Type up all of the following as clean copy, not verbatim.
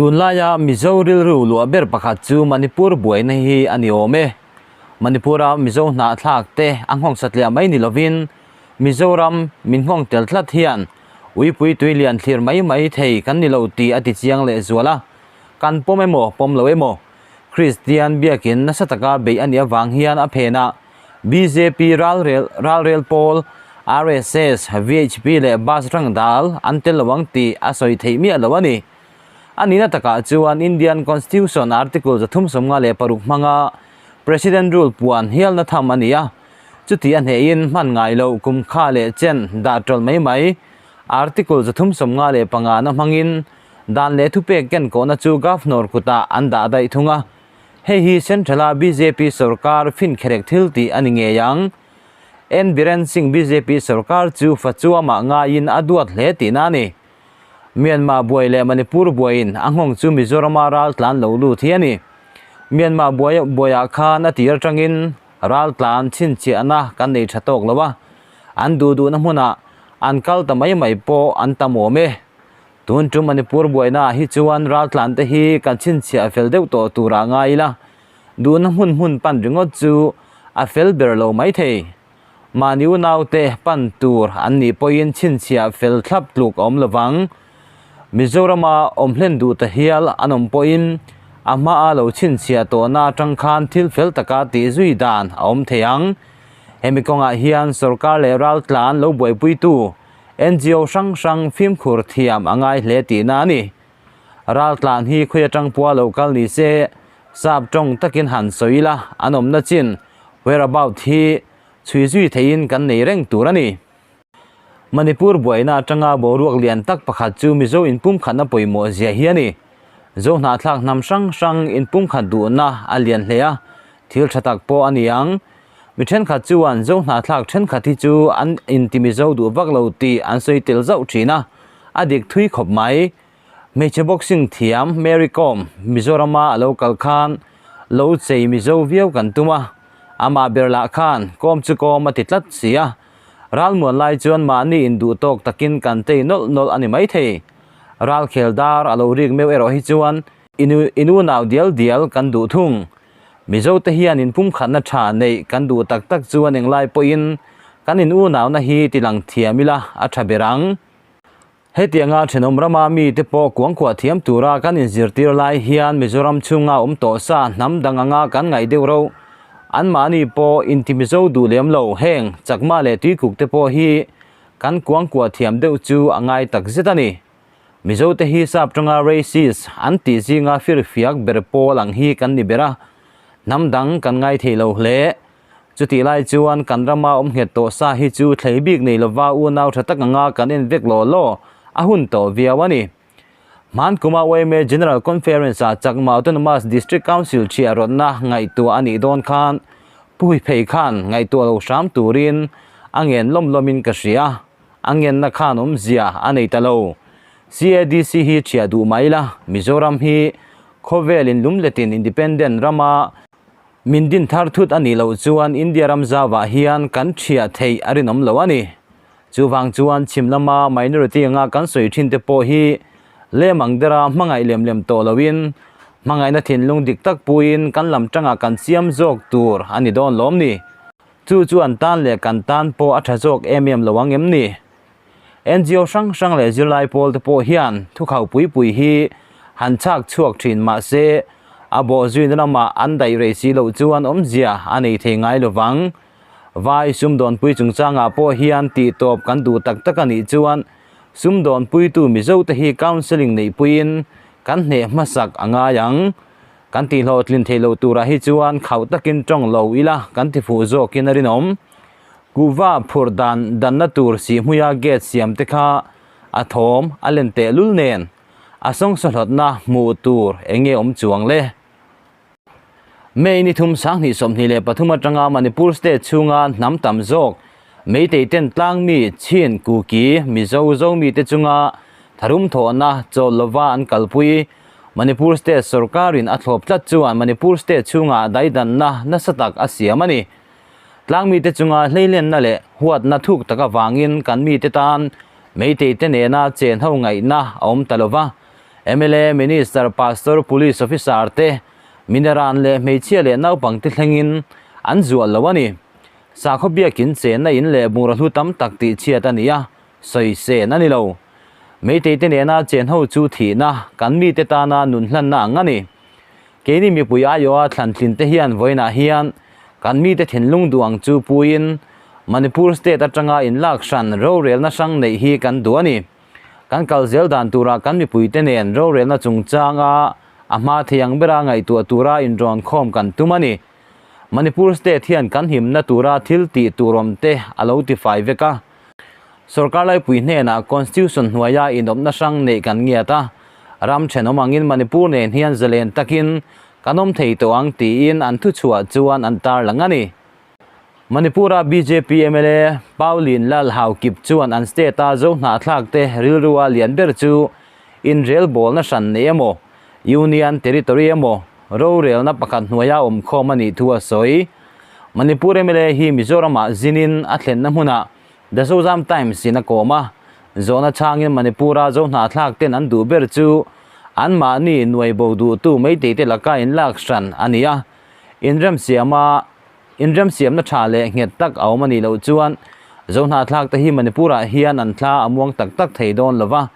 Tunlaia Mizo rilru luah ber pakhat chu Manipur buaina hi a ni awm e. Manipura Mizo hnahthlak te a nghawng satliah mai ni lovin Mizoram min nghawng tel tlat hian uipui tui lian thlir mai mai thei kan ni lo tih a ti chiang leh zual a. Kan pawm emaw pawm lo emaw Kristian biakin nasa taka beih a nih avang hian a phenah bjp ralrel ralrel pawl, RSS, VHP leh Bajrang Dal an tel lo ang tih a sawi theih miah lo a ni. A nihna takah chuan Indian Constitution Article 356 hmanga President Rule puan hialna tham a ni a, chuti a hnehin hman ngai loh kum kha leh chen dah tawlh mai mai Article 335 na hmangin dan leh thupek kenkawhna chu Governor kutah an dah daih thung a. Hei hi Central-a bjp sorkar finkherek thil tih a ni ngei ang. N Biren Singh bjp sorkar chu Fachuamah ngaiin a duat hle tihna a ni. Myanmar buai leh Manipur buaiin a nghawng chu Mizorama ral tlan lo lut hi a ni. Myanmar buai buaiah khan a tir atangin ral tlan chhinchhiahna kan nei tha tawk lo a, an duh duhna hmunah an kal ta mai mai pawh an tam awm e. Tun chu Manipur buaina ah hi chuan raltlan te hi kan chhinchhiah fel deuh tawh tur ah ngai ila, duhna hmun hmun pan ringawt chu a fel ber lo mai thei. Mahni unaute pan tur an nih pawhin chhinchhiah fel thlap tluk a awm lovang. Mizorama awm hlen duh ta hial an awm pawhin a hmaa lo chhinchhiah tawhna atang khan thil fel taka tih zui dan a awm thei ang. Hemi kawngah hian sorkar leh raltlan lo buaipuitu NGO hrang hrang fimkhur thiam a ngai hle tihna a ni. Raltlan hi khawi atang pua lo kal ni se, sap tawng takin han sawi ila an awmna chin, whereabout, hi chhui zui theihin kan nei reng tur a ni. Manipur buaina atanga boruak lian tak pakhat chu Mizo inpumkhatna pawimawh zia hi a ni. Zo hnahthlak hnam hrang hrang inpumkhat duhna a lian hle a, thil tha tak pawh a ni ang. Mi thenkhat chuan Zo hnahthlak thenkhat hi chu an inti Mizo duh vak lo tih an sawi tel zauh thin a, a dik thui khawp mai. Hmeichhe boxing thiam Mary Kom Mizorama a lo kal khan lo chei Mizo viau kan tum a, amah ber lah khan kawm chu kawm a ti tlat si a. Ralmuan lai chuan mahni induh tawk takin kan tei nawlh nawlh a ni maithei. Ralkhel dar a lo rik meuh erawh hi chuan inu nau dial dial kan duh thung. Mizo te hian inpumkhatna tha neih kan duh tak tak chuan englai pawhin kan in unauna hi tilang thiam ila a tha ber ang. Hetianga thenawm rama mite pawh kuangkuah thiam tura kan inzirtir lai hian Mizoram chhunga awm tawh sa hnam dang anga kan ngaih deuh reuh. Anmahni pawh inti Mizo duh lem lo heng Chakma leh Tuikuk te pawh hi kan kuangkuah thiam deuh chu a ngai tak zet a ni. Mizo te hi sap tanga racist an tih zinga firfiak ber pawl ang hi kan ni ber a, hnam dang kan ngai thei lo hle. Chutih lai chuan kan rama awm nghet tawh sa hi chu thlei bik nei lova unau tha tak anga kan en vek law law a hun tawh viau a ni. Hman kuma yma General Conference ah Chakma Autonomous District Council chhiah rawtna ngaihtuah a nih dawn khan Pu Hiphei khan ngaihtuah lo hram turin a ngen lawm lawmin ka hria. A ngenna khan awmzia a nei ta lo. CADC hi ṭhiah duh mai la, Mizoram hi khawvel in lumletin independent rama min din thar thut a nih loh chuan India ram zauvah hian kan ṭhiah theih a rinawm lo a ni. Chuvang chuan chhim lama minority anga kan sawi ṭhin te pawh hi lem ang dera hmangaih lem lem tawh loin hmangaihna thinlung dik tak puiin kan lam ṭangah kan siam zawk tur a ni dawn lawm ni. Chu chu an tan leh kan tan pawh a tha zawk em em lo ang em ni? NGO hrang hrang leh zirlai pawl te pawh hian thukhau pui pui hi han chhak chhuak thin mah se a bawh zuina lamah an daih rei si loh chuan awmzia a nei thei ngai lo vang. Vai sumdawnpui chungchangah pawh hian tih tawp kan duh tak tak a nih chuan sumdawnpuitu Mizo te hi counselling neihpuiin kan hneh hmasak a ngai ang. Kan tihhlawhtlin theih loh turah hi chuan khauh takin tawng lo ila kan ti fuh zawkin a rinawm. Kuhva phurh dan danna tur sihhmuia gate siam te kha a thawm a len tehlul nen a sawngsahlawtna hmuh tur eng nge awm chuang le? May ni thum 2023 atanga Manipur state chhunga hnam tam zawk Meitei ten tlangmi Chin, Kuki, Mizo, Zomi te chunga tharum thawhna chawl lova an kalpui. Manipur state sorkarin a thlawp tlat chuan Manipur state chhungah daidanna nasa tak a siam a ni. Tlangmi te chunga hleilenna leh huatna thuk tak avangin kan mite tan Meitei te nena chen ho ngaihna a awm ta lova. Mla, Minister, Pastor, Police Officer te, mineran leh hmeichhia leh naupangte thlengin an zuah lo a ni. Sakhaw biakin chenna in leh bungraw hlu tam tak tihchhiat a ni a, sawi sen a ni lo. Meitei te nena chen ho chu thihna kan mite tana nun hlanna ang a ni. Keini mipui aiawha thlan tlin te hian vawiinah hian kan mite thinlung duh ang chu puiin Manipur state atanga inlak hran rorelna hrang neih hi kan duh a ni. Kan kal zel dan turah kan mipuite nen rorelna chungchanga a hma thei ang bera ngaihtuah tura inrawn khawm kan tum a ni. Manipur state hian kan himna tura thil tih tur awm te a lo tifai vek a. Sorkar laipui hnenah Constitution hnuaia inawpna hrang neih kan ngiat a, ram thenawm angin Manipur nen hian zalen takin kan awm thei tawh ang tiin an thuchhuah chuan an tarlang a ni. Manipur-a bjp mla Pauline Lal Haokip chuan an state-a zo hnahthlakte rilrua lian ber chu inrelbawlna hran nei emaw, Union Territory emaw, rorelna pakhat hnuaia awmkhawm a nih thu a sawi. Manipur mla hi Mizoramah zinin a thlenna hmunah The Zozam Times in a kawm a, zawhna chhangin Manipur-a zo hnahthlak ten an duh ber chu anmahni nuaibo duhtu meiteite laka inlak hran a ni a, inremsiama Inremsiamna tha leh nghet tak a awm a nih loh chuan Zohnahthlak te hi Manipur-ah hian an thla a muang tak tak thei dawn lo va,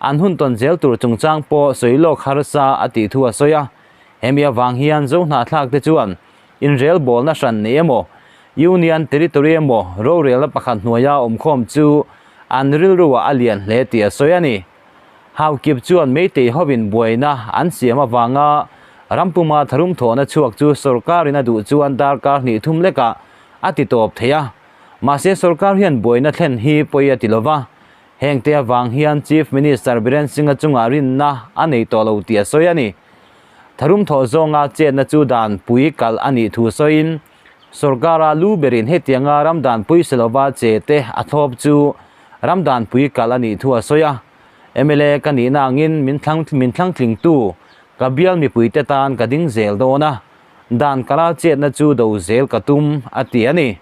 an hun tawn zel tur chungchang pawh sawi lawk harsa a tih thu a sawi a. Hemi avang hian Zohnahthlak te chuan inrelbawlna hran nei emaw, Union Territory emaw rorelna pakhat hnuaia awmkhawm chu an rilruah a lian hle tih a sawi a ni. Haukip chuan Meitei hovin buaina an siam avanga rampuma tharum thawhna chhuak chu sorkarin a duh chuan darkar hnih thum lekah a ti tawp thei a. Mahse sorkar hian buaina thlen hi pawi a ti lova, hengte avang hian Chief Minister Biren Singh-a chungah rinna a nei tawh lo tih a sawi a ni. Tharum thawh zawnga chetna chu dan pui kalh a nih thu sawiin sorkara lu berin hetianga ram dan pui si lova che te a thlawp chu ram dan pui kalh a nih thu a sawi a. Mla ka nihna angin min thlang min thlangtlingtu ka bial mipuite tan ka ding zel dawn a, dan kala chetna chu do zel ka tum a ti a ni.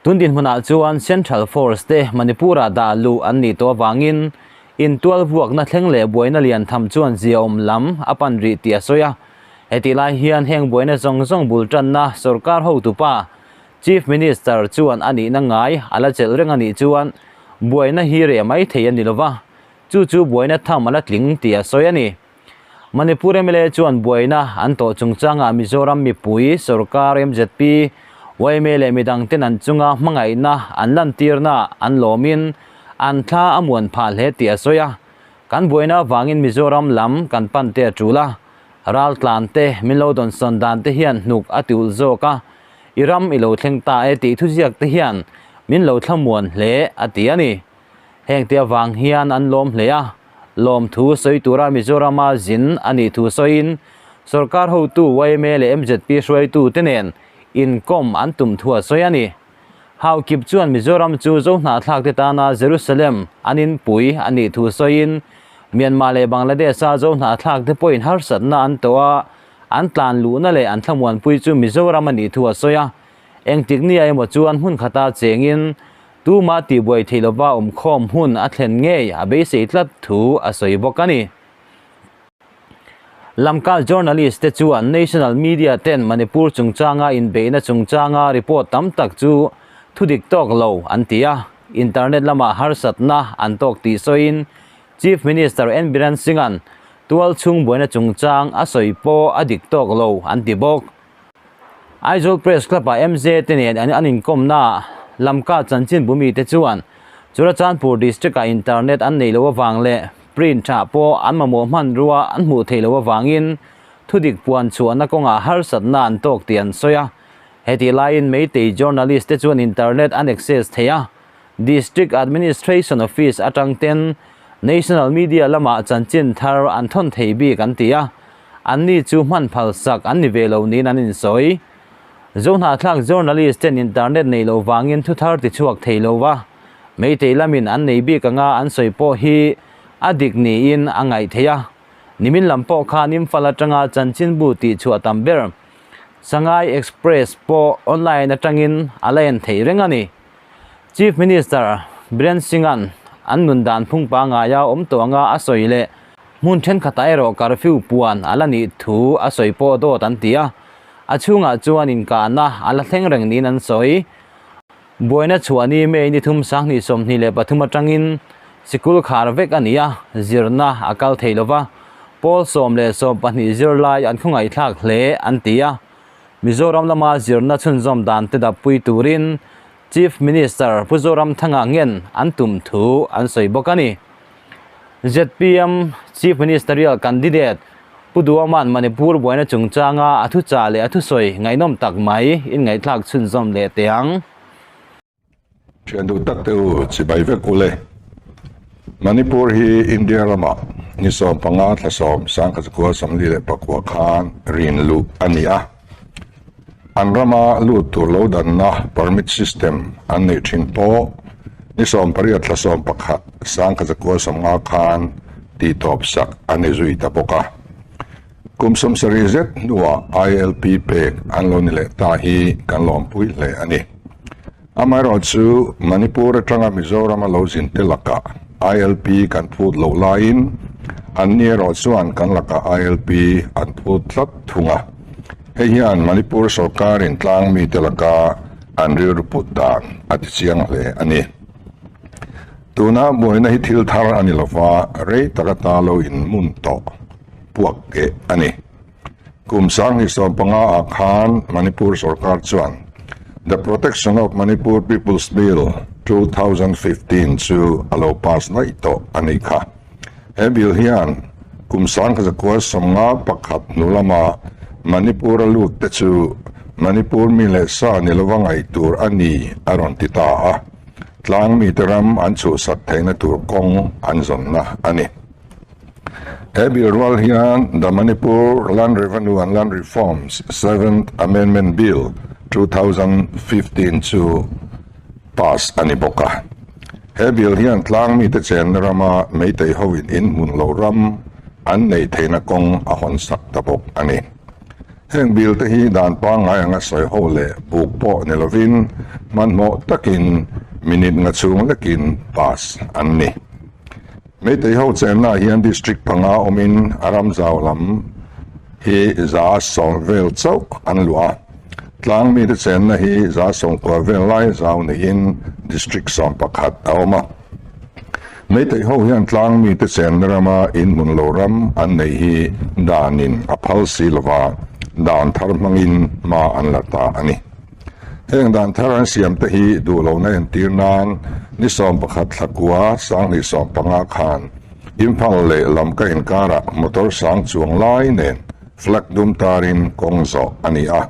Tun dinhmunah chuan Central Force te Manipur-ah dah luh an nih tawh avangin intual vuakna thleng leh buaina lian tham chuan ziaawm lam a pan rih tih a sawi a. Hetih lai hian heng buaina zawng zawng bul tanna sorkar hotupa Chief Minister chuan a nihna ngai a la chelh reng a nih chuan buaina hi reh mai thei a ni lova, chu chu buaina tham a la tling tih a sawi a ni. Manipur mla chuan buaina an tawh chungchangah Mizoram mipui, sorkar, mzp, yma leh midangten an chunga hmangaihna an lantirna an lawmin an thla a muan phah hle tih a sawi a. Kan buaina avangin Mizoram lam kan pan te a tul a, raltlan te min lo dawnsawn dan te hian hnuk a ti ulh zawk a, i ram i lo thleng ta e tih thuziak te hian min lo thlamuan hle a ti a ni. Hengte avang hian an lawm hle a, lawmthu sawi tura Mizorama zin a nih thu sawiin sorkar hotu yma leh mzp hruaitute nen inkawm an tum thu a sawi a ni. Haukip chuan Mizoram chu Zohnahthlakte tana Jerusalem an inpui a nih thu sawiin Myanmar leh Bangladesh-a Zohnahthlakte pawhin harsatna an tawh a, an tlan luhna leh an thlamuanpui chu Mizoram a nih thu a sawi a. Engtik nia emaw chuan hmun khata chengin Tuma tihbuai theih lova awmkhawm hun a thlen ngei a beisei tlat thu a sawi bawk a ni. Lamkal journalist te chuan national media ten Manipur chungchanga inbeihna chungchanga report tam tak chu thudik tawk lo an ti a, internet lamah harsatna an tawk tih sawiin Chief Minister N Biren Singh-a'n tualchhung buaina chungchang a sawi pawh a dik tawk lo an ti bawk. Aizawl Press Club-ah MZ te nen an inkawmnaah Lamka chanchinbu mite chuan Churachandpur District-ah internet an neih loh avang leh print tha pawh an mamawh hmanrua an hmuh theih loh avangin thudik puan chhuahna kawngah harsatna an tawk tih an sawi a. Hetih laiin Meitei journalist te chuan internet an access thei a, District Administration Office atang ten National Media lamah chanchin thar an thawn thei bik an ti a. Anni chu hman phal sak an ni ve lo niin an insawi. Zohnahthlak journalist ten internet nei lo vangin thu thar ti chhuak thei lo va, Meitei lamin an nei bik anga an sawi pawh hi a dik niin a ngaih theih a. Nimin lam pawh khan Imphal atanga chanchinbu tih chhuah tam ber Sangai Express pawh online atangin a la en theih reng a ni. Chief Minister Biren Singh-a'n an nun dan phung pangaia awm tawh anga a sawi leh. Hmun thenkhatah erawh curfew puan a la nih thu a sawi pawh dawt an ti a, a chhungah chuan inkahna a la thleng reng niin an sawi. Buaina chhuah ni May ni thum 2023 atangin sikul khar vek a ni a, zirna a kal thei lo va, pawl 10 le 12 zirlai an khawngaihthlak hle an ti a. Mizoram lama zirna chhunzawm dan te dappui turin Chief Minister Pu Zoramthanga ngen an tum thu an sawi bawk a ni. Zpm Chief Ministerial Candidate Pu Duaman Manipur buaina chungchanga a thuchah leh a thusawi ngaihnawm tak mai inngaihthlak chhunzawm leh teh ang. Thian duh tak te u chibai vek u le. Manipur hi India ramah ni 15 thla 10 1944 khan rin luh a ni a. An rama lut tur lo danna permit system an neih thin pawh ni 18 thla 11 1950 khan tihtawp sak a ni zui ta bawk a. Kum 70 zet hnuah ILP pek an lo ni leh ta hi kan lawmpui hle a ni. Amaherawhchu Manipur atanga Mizorama lo zin te lakah ILP kan phut loh laiin anni erawh chuan kan lakah ILP an phut tlat thung a. Hei hian Manipur sorkarin tlang mite laka an rilru put dan a ti chiang hle a ni. Tuna buaina hi thil thar a ni lova, rei tak ata lo inmun tawh puak keh a ni. Kum 2015 ah khan Manipur sorkar chuan The Protection of Manipur People's Bill 2015 chu a lo pass daih tawh a nih kha. He bill hian kum 1951 hnu lama Manipur a lut te chu Manipur mi leh sa ni lova ngaih tur a ni a rawn ti ta a, tlang mite ram an chhuhsak theihna tur kawng an zawnna a ni. He bill rual hian The Manipur Land Revenue and Land Reforms Seventh Amendment Bill 2015 chu pass a ni bawk a. He bill hian tlang mite chenna rama Meitei hoin in hmun lo ram an neih theihna kawng a hawn sak ta bawk a ni. Heng bill te hi dan pangngai anga sawi ho leh buk pawh ni lovin hmanhmawh takin minute nga chhung lekin pass an ni. Meitei ho chenna hian district panga awmin a ram zau lam hi 100 vel chauh an luah a. Tlang mite chenna hi 90 vel lai zau neiin district 11 a awm a. Meitei ho hian tlang mite chenna rama inhmun lo ram an nei hi danin a phal si lova, dan thar hmangin hma an la ta a ni. Heng dan thar an siam te hi duh lohna entir nan ni 11 thla kua 2015 khan Imphal leh Lamka inkarah motor sang chuang lai nen flag dum tarin kawng zawh a ni a.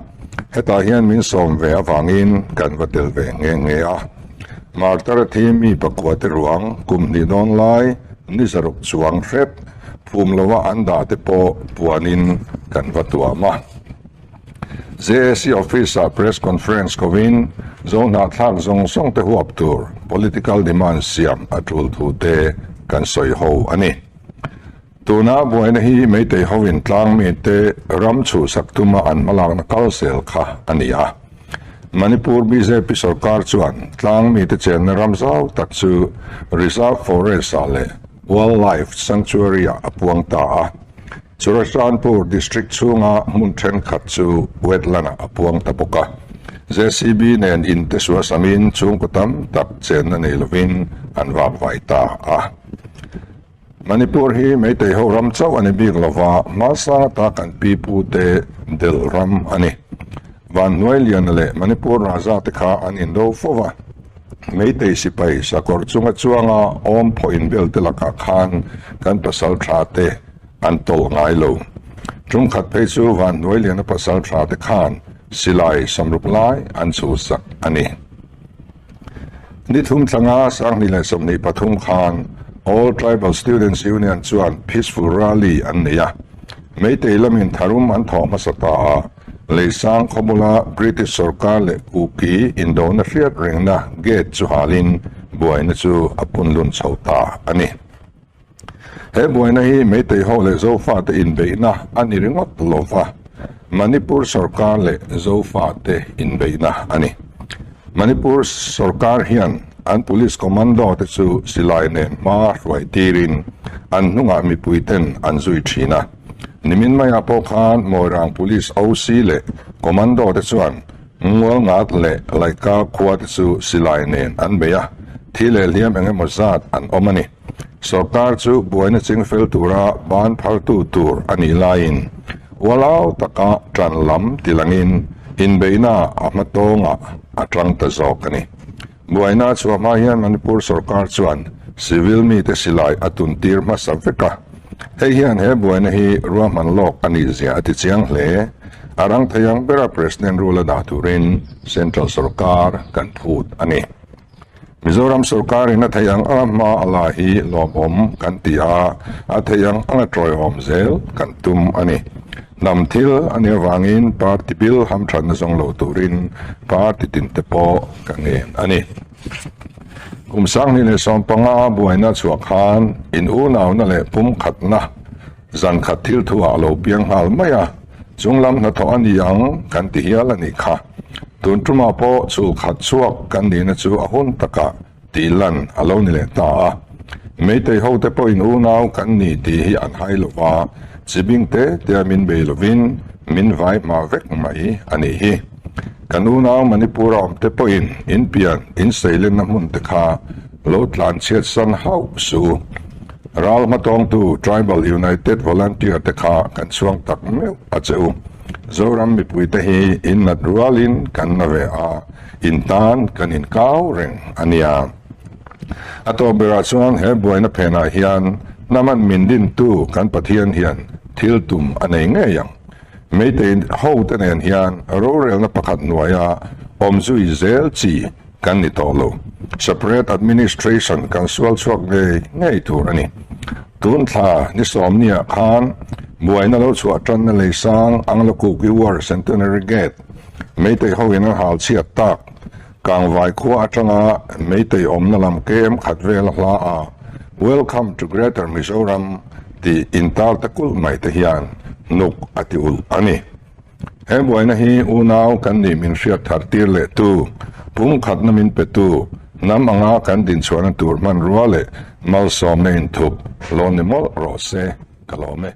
Hetah hian min sawm ve avangin kan va tel ve nghe nghe a. Martar thi mi pakua te ruang kum hnih dawn lai ni 6 chuang hrep phum lova an dah te pawh puanin kan va tuam a. JAC office-ah press conference kovin Zohnahthlak zawng zawng te huap tur political demand siam a tul thu te kan sawi ho a ni. Tuna buaina hi Meitei hoin tlang mite ram chhuhsak tuma an hmalakna kal zel kha a ni a. Manipur bjp sorkar chuan tlang mite chenna ram zau tak chu Reserve Forest-ah leh Wildlife Sanctuary-ah a puang ta a. Churachandpur District chhunga hmun thenkhat chu wetland-ah a puang ta bawk a. JCB nen in te suasamin chhungkaw tam tak chenna nei lovin an vak vai ta a. Manipur hi Meitei ho ram chauh a ni bik lova, hmasang ata kan pi pu te del ram a ni. Vanhnuai Liana leh Manipur Raja te kha an indo fo va. Meitei sipai sakawr chunga chuanga awm phaw inbel te lakah khan kan pasal tha te an tawlh ngai lo. Tumkhat phei chu Vanhnuai Liana pasal tha te khan silai 60 lai an chhuhsak a ni. Ni thum thlanga 2023 khan All Tribal Students Union chuan Peaceful Rally an nei a. Meitei lamin tharum an thawh hmasa ta a, Leisang khawbula British sorkar leh Kuki indona hriat rengna gate chu halin buaina chu a punlun chho ta a ni. He buaina hi Meitei ho leh Zofa te inbeihna a ni ringawt lova, Manipur sorkar leh Zofa te inbeihna a ni. Manipur sorkar hian. an police commando te chu silai nen hma hruai tirin an hnungah mipui ten an zui thin a. Nimin maiah pawh khan Moirang Police OC leh Commando te chuan Ngualngat leh Laika khua te chu silai nen an bei a, thi leh hliam eng emaw zat an awm a ni. Sorkar chu buaina chingfel tura ban phartu tur a nih laiin ualau taka ṭan lam tilangin inbeihna a hmatawngah a ṭang ta zawk a ni. Buaina chhuah hma hian Manipur sorkar chuan civil mite silai a tuntir hmasa vek a, hei hian he buaina hi ruahman lawk a nih zia a ti chiang hle. A rang thei ang bera President rule a dah turin Central sorkar kan phut a ni. Mizoram sorkarin a theih ang anga hma a la hi lawmawm kan ti a, a theih ang anga tawiawm zel kan tum a ni. Hnam thil a nih avangin party bill hamthatna zawng lo turin party tinte pawh ka ngen a ni. Kum 2015 buaina chhuah khan in unauna leh pumkhatna zankhat thil thuah a lo piang nghal mai a, chunglam hnathawh a ni ang kan ti hial a nih kha. Tun tumah pawh chhulkhat chhuak kan nihna chu a hun takah tih lan a lo ni leh ta a. Meitei hote pawhin unau kan ni tih hi an hai lo va, chibing te tea min bei lovin min vai hma vek mai a nih hi. Kan unau Manipur a awmte pawhin in pian in seilenna hmun te kha lo tlan chhiat san hauh suh u. Ral hmatawngtu Tribal United Volunteer te kha kan chhuang tak meuh a che u. Zoram mipuite hi in nat rualin kan na ve a, in tan kan inkau reng a nia. A tawp berah chuan he buaina phenah hian hnaman min dintu kan Pathian hian thil tum a nei ngei ang. Meitei hote nen hian rorelna pakhat hnuaia awm zui zel chi kan ni tawh lo. Separate administration kan sual chhuak ngei ngei tur a ni. Tun thla ni sawmniah khan buaina lo chhuah tanna lei sang Anglo-Kuki War Centenary Gate Meitei hoin an hal chhiat tak Kangvai khua atanga Meitei awmna lam KM khat vel a hla a Welcome to Greater Mizoram tih intar ta kulh mai te hian nuk a ti ulh a ni. He buaina hi unau kan nih min hriat thar tir leh tu, pumkhatna min pe tu, hnam anga kan dinchhuahna tur hmanrua leh malsawmna inthup lo ni mawlh rawh se, ka lawm e.